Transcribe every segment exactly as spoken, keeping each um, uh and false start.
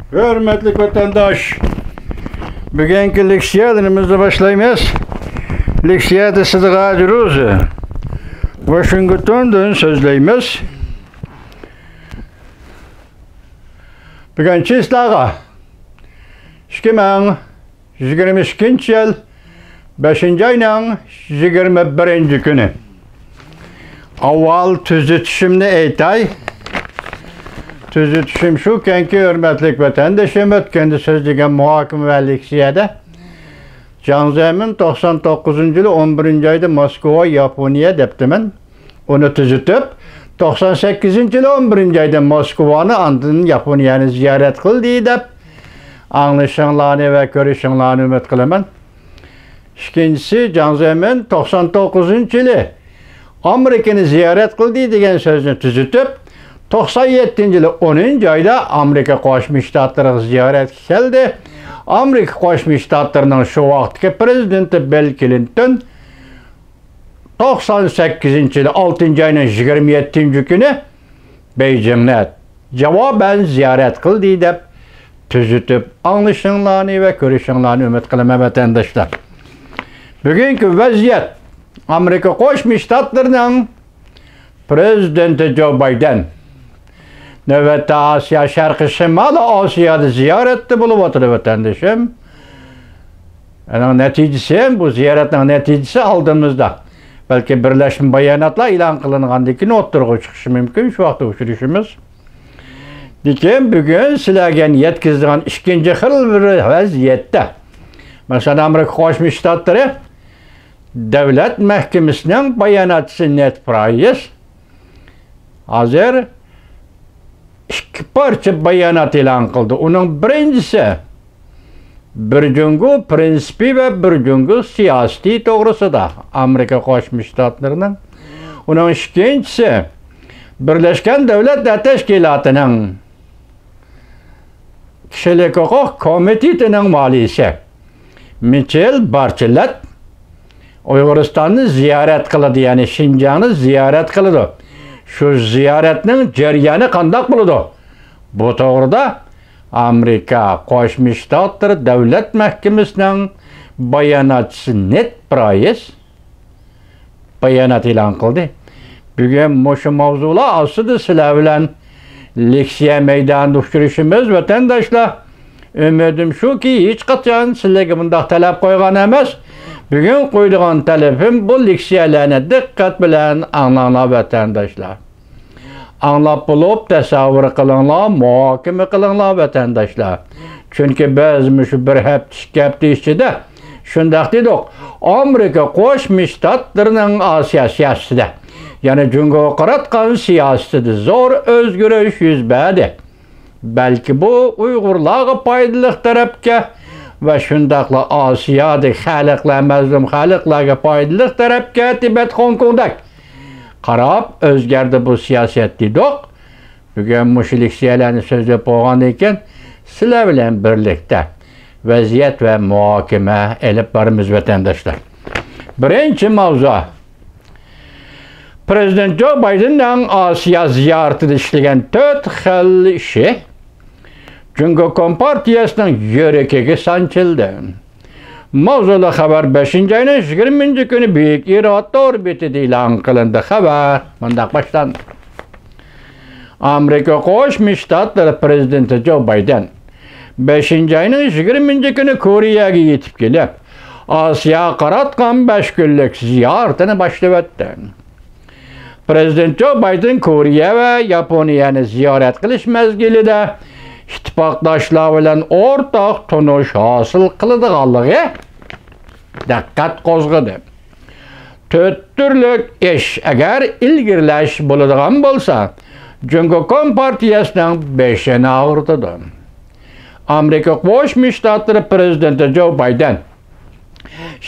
ھۆرمەتلىك ۋەتەنداش، بۈگۈنكى لېكسىيەلىرىمىزنى باشلايمىز. لېكسىيەدە سىدىغاجروز ۋاشىنگتوندىن سۆزلەيمىز. بۈگۈن چىسلاغا ئىككى مىڭ يىگىرمە ئىككىنچى يىل بەشىنچى ئاينىڭ يىگىرمە بىرىنچى كۈنى. ئاۋۋال تۈزىتىشىمنى ئېيتاي. تۈزىتىشىم شۇكەنكى، ھۆرمەتلىك ۋەتەندىشىم، ئۆتكەندە سۆزلىگەن مۇھاكىمە ۋە لېكسىيەدە جاڭ زېمىن توقسان توققۇزىنچى يىلى ئون بىرىنچى ئايدا موسكۋا، ياپونىيە دەپتىمەن. ئۇنى تۈزىتىپ، توقسان سەككىزىنچى يىلى ئون بىرىنچى ئايدا موسكۋانى، ئاندىن ياپونىيەنى زىيارەت قىلدى دەپ ئاڭلىشىڭلارنى ۋە كۆرۈشۈڭلارنى ئۈمىد قىلىمەن. ئىككىنچىسى، جاڭ زېمىن توقسان توققۇزىنچى يىلى ئامېرىكىنى زىيارەت قىلدى دېگەن سۆزنى تۈزىتىپ، توقسان يەتتىنچى يىلى ئونىنچى ئايدا ئامېرىكا قوشما شتاتلىرىغا زىيارەتكە كەلدى. ئامېرىكا قوشما شتاتلىرىنىڭ شۇ ۋاقىتتىكى پرېزىدېنتى بىل كلىنتون توقسان سەككىزىنچى يىلى ئالتىنچى ئاينىڭ يىگىرمە يەتتىنچى كۈنى بېيجىڭنى جاۋابەن زىيارەت قىلدى دەپ تۈزىتىپ ئاڭلىشىڭلارنى ۋە كۆرۈشۈڭلارنى ئۈمىد قىلىمەن، ۋەتەنداشلار. بۈگۈنكى ۋەزىيەت، ئامېرىكا قوشما شتاتلىرىنىڭ پرېزىدېنتى جو بايدېن نۆۋەتتە ئاسىيا، شەرقىي شىمالىي ئاسىيادا زىيارەتتە بولۇۋاتىدۇ، ۋەتەندىشىم. ئۇنىڭ نەتىجىسى، بۇ زىيارەتنىڭ نەتىجىسى ئالدىمىزدا. بەلكى بىرلەشمە باياناتلار ئېلان قىلىنغاندىن كېيىن ئوتتۇرىغا چىقىشى مۇمكىن، شۇ ۋاقىتتا ئۇچرىشىمىز. لېكىن بۈگۈن سىلەرگە يەتكۈزىدىغان ئىككىنچى خىل بىر ۋەزىيەتتە، مەسىلەن، ئامېرىكا قوشما شتاتلىرى دۆلەت مەھكىمىسىنىڭ باياناتچىسى نېد پرايس ھازىر ئىككى پارچە بايانات ئېلان قىلدى. ئۇنىڭ بىرىنچىسى، بىر جۇڭگو پىرىنسىپى ۋە بىر جۇڭگو سىياسىتى توغرىسىدا ئامېرىكا قوشما شتاتلىرىنىڭ. ئۇنىڭ ئىككىنچىسى، بىرلەشكەن دۆلەتلەر تەشكىلاتىنىڭ كىشىلىك ھوقۇق كومىتېتىنىڭ مالىيىسى مىچېل بارچېلەت ئۇيغۇرىستاننى زىيارەت قىلىدۇ، يەنى شىنجاڭنى زىيارەت قىلىدۇ. شۇ زىيارەتنىڭ جەريانى قانداق بولىدۇ؟ بۇ توغرىدا ئامېرىكا قوشما شتاتلىرى دۆلەت مەھكىمىسىنىڭ باياناتچىسى نېد پرايس بايانات ئېلان قىلدى. بۈگۈن مۇشۇ ماۋزۇلار ئاستىدا سىلەر بىلەن لېكسىيە مەيدانىدا ئۇچرىشىمىز، ۋەتەنداشلار. ئۈمىدىم شۇكى، ھېچقاچان سىلەرگە بۇنداق تەلەپ قويغان ئەمەس. بۈگۈن قويىدىغان تەلىپىم، بۇ لېكسىيەلەرنى دىققەت بىلەن ئاڭلاڭلار، ۋەتەنداشلار. ئاڭلاپ بولۇپ، تەسەۋۋۇر قىلىڭلار، مۇھاكىمە قىلىڭلار، ۋەتەنداشلار. چۈنكى بىز مۇشۇ بىر ھەپتە، ئىككى ھەپتە ئىچىدە شۇنداق دېدۇق، ئامېرىكا قوشما شتاتلىرىنىڭ ئاسىيا سىياسىتىدە، يەنى جۇڭگوغا قاراتقان سىياسىتىدە زور ئۆزگىرىش يۈز بەردى. بەلكى بۇ ئۇيغۇرلارغا پايدىلىق تەرەپكە ۋە شۇنداقلا ئاسىيادىكى خەلقلەر، مەزلۇم خەلقلەرگە پايدىلىق تەرەپكە، تىبەت، خوڭكوڭدەك قاراپ ئۆزگەردى بۇ سىياسەت دېدۇق. بۈگۈن مۇشۇ لېكسىيەلەرنى سۆزلەپ بولغاندىن كېيىن، سىلەر بىلەن بىرلىكتە ۋەزىيەت ۋە مۇھاكىمە ئېلىپ بارىمىز، ۋەتەنداشلار. بىرىنچى ماۋزۇ، پرېزىدېنت جو بايدېننىڭ ئاسىيا زىيارىتىدە ئىشلىگەن تۆت خىل ئىشى جۇڭگو كومپارتىيەسىنىڭ يۈرىكىگە سانجىلدى. ماۋزۇلۇق خەۋەر بەشىنچى ئاينىڭ يىگىرمىنچى كۈنى بۈيۈك ئىرادە تور بېتىدە ئېلان قىلىندى. خەۋەر مۇنداق باشلاندى. ئامېرىكا قوشما شتاتلىرى پرېزىدېنتى جو بايدېن بەشىنچى ئاينىڭ يىگىرمىنچى كۈنى كورېيەگە يېتىپ كېلىپ، ئاسىياغا قاراتقان بەش كۈنلۈك زىيارىتىنى باشلىۋەتتى. پرېزىدېنت جو بايدېن كورېيە ۋە ياپونىيەنى زىيارەت قىلىش مەزگىلىدە ئىتتىپاقداشلار بىلەن ئورتاق تونۇش ھاسىل قىلىدىغانلىقى دىققەت قوزغىدى. تۆت تۈرلۈك ئىش ئەگەر ئىلگىرىلەش بولىدىغان بولسا، جۇڭگو كومپارتىيەسىنىڭ بېشىنى ئاغرىتىدۇ. ئامېرىكا قوشما شتاتلىرى پرېزىدېنتى جو بايدېن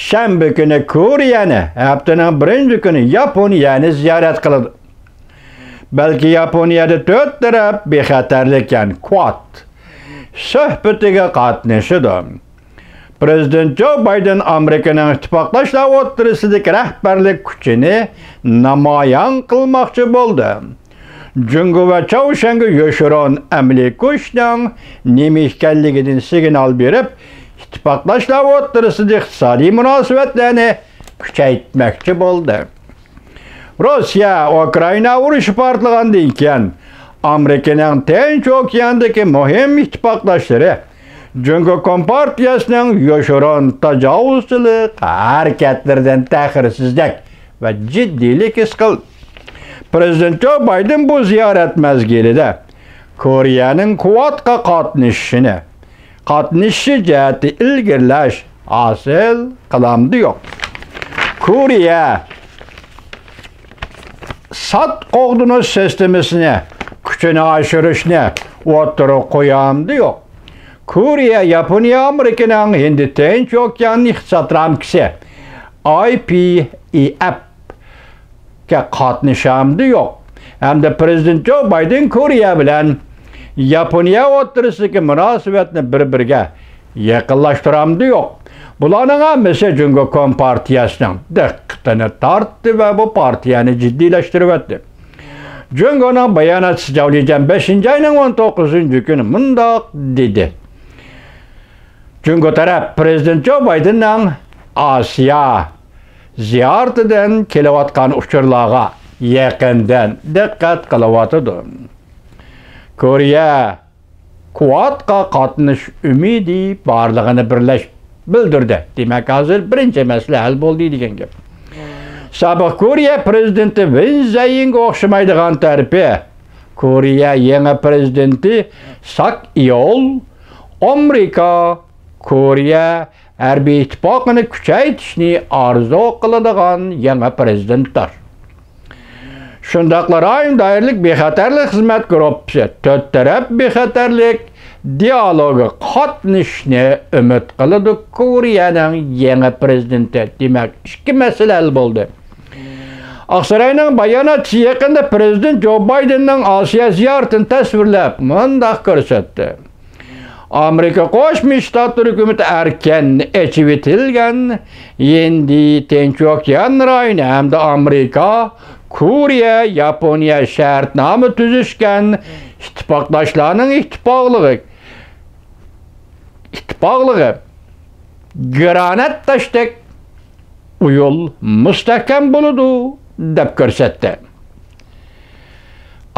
شەنبە كۈنى كورېيەنى، ھەپتىنىڭ بىرىنچى كۈنى ياپونىيەنى زىيارەت قىلىدۇ. بەلكى ياپونىيەدە تۆت تەرەپ بىخەتەرلىك، يەنى كۋاد سۆھبىتىگە قاتنىشىدۇ. پرېزىدېنت جو بايدېن ئامېرىكىنىڭ ئىتتىپاقداشلار ئوتتۇرىسىدىكى رەھبەرلىك كۈچىنى نامايان قىلماقچى بولدى. جۇڭگو ۋە چاۋشيەنگە يوشۇرۇن ئەمەلىي كۈچنىڭ نېمە ئىكەنلىكىدىن سىگنال بېرىپ، ئىتتىپاقداشلار ئوتتۇرىسىدا ئىقتىسادىي مۇناسىۋەتلەرنى كۈچەيتمەكچى بولدى. روسىيە ئۇكرائىنا ئۇرۇشى پارتلىغاندىن كېيىن، ئامېرىكىنىڭ تىنچ ئوكياندىكى مۇھىم ئىتتىپاقداشلىرى جۇڭگو كومپارتىيەسىنىڭ يوشۇرۇن تاجاۋۇزچىلىق ھەرىكەتلىرىدىن تەخىرسىزلىك ۋە جىددىيلىك ھېس قىلدى. پىرېزىدېنت جو بايدېن بۇ زىيارەت مەزگىلىدە كورېيەنىڭ كۋادقا قاتنىشىشىنى، قاتنىشىشى جەھەتتە ئىلگىرىلەش ھاسىل قىلامدۇ يوق؟ كورېيە ساد قوغدىنىش سىستېمىسىنى كۈچىنى ئاشۇرۇشنى ئوتتۇرىغا قويامدۇ يوق؟ كورېيە، ياپونىيە، ئامېرىكىنىڭ ھىندى تىنچ ئوكيان ئىقتىساد رامكىسى، ئاي پى ئى ئېف، قاتنىشامدۇ يوق؟ ھەمدە پىرېزىدېنت جو بايدېن كورېيە بىلەن ياپونىيە ئوتتۇرىسىدىكى مۇناسىۋەتنى بىر-بىرىگە يېقىنلاشتۇرامدۇ يوق؟ بۇلارنىڭ ھەممىسى جۇڭگو كومپارتىيەسىنىڭ دىققىتىنى تارتتى ۋە بۇ پارتىيەنى جىددىيلەشتۈرۈۋەتتى. جۇڭگونىڭ باياناتچىسى جاۋ لىجيەن بەشىنچى ئاينىڭ ئون توققۇزىنچى كۈنى مۇنداق دېدى: جۇڭگو تەرەپ پىرېزىدېنت جو بايدېننىڭ ئاسىيا زىيارىتىدىن كېلىۋاتقان ئۇچۇرلارغا يېقىندىن دىققەت قىلىۋاتىدۇ. كورېيە كۋادقا قاتنىشىش ئۈمىدى بارلىقىنى بىرلەش بىلدۈردى. دېمەك، ھازىر بىرىنچى مەسىلە ھەل بولدى دېگەن گەپ. سابىق كورېيە پىرېزىدېنتى ۋىن زەيىنگە ئوخشىمايدىغان تەرىپى، كورېيە يېڭى پىرېزىدېنتى ساك ئېئول ئامېرىكا كورېيە ھەربىي ئىتتىپاقىنى كۈچەيتىشنى ئارزۇ قىلىدىغان يېڭى پىرېزىدېنتتۇر. شۇنداقلا رايون دائىرىلىك بىخەتەرلىك خىزمەت گۇرۇپپىسى تۆت تەرەپ بىخەتەرلىك دىئالوگىغا قاتنىشىشنى ئۈمىد قىلىدۇ كورېيەنىڭ يېڭى پىرېزىدېنتى. دېمەك، ئىككى مەسىلە ھەل بولدى. ئاقساراينىڭ باياناتچىسى يېقىندا پىرېزىدېنت جو بايدېننىڭ ئاسىيا زىيارىتىنى تەسۋىرلەپ مۇنداق كۆرسەتتى: ئامېرىكا قوشما شتاتلىرى ھۆكۈمىتى ئەركىن ئېچىۋېتىلگەن ھىندى تىنچ ئوكيان رايونى ھەمدە ئامېرىكا، كورېيە، ياپونىيە شەرتنامە تۈزۈشكەن ئىتتىپاقداشلارنىڭ ئىتتىپاقلىقى، ئىتتىپاقلىقى گرانات تاشتەك ئۇيۇل مۇستەھكەم بولىدۇ، دەپ كۆرسەتتى.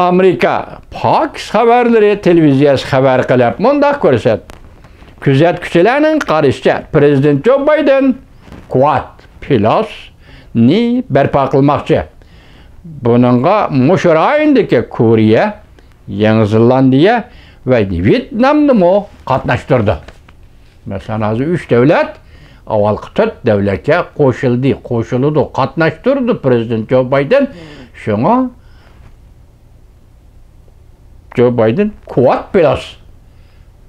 ئامېرىكا پاكس خەۋەرلىرى تېلېۋىزىيەسى خەۋەر قىلىپ مۇنداق كۆرسەتتى: كۆزەتكۈچىلەرنىڭ قارىشىچە، پىرېزىدېنت جو بايدېن كۋاد پلۇسنى بەرپا قىلماقچى. بۇنىڭغا مۇشۇ رايوندىكى كورېيە، يېڭى زېلاندىيە ۋە ۋيېتنامنىمۇ قاتناشتۇرىدۇ. مەسىلەن، ھازىر ئۈچ دۆلەت، ئاۋۋالقى تۆت دۆلەتكە قوشۇلدى، قوشۇلىدۇ، قاتناشتۇرىدۇ پىرېزىدېنت جو بايدېن. شۇڭا جو بايدېن كۋاد پلۇس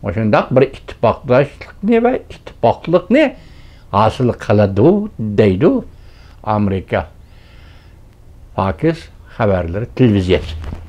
مۇشۇنداق بىر ئىتتىپاقداشلىقنى ۋە ئىتتىپاقلىقنى ھاسىل قىلىدۇ، دەيدۇ ئامېرىكا پاكس خەۋەرلىرى تېلېۋىزىيەسى.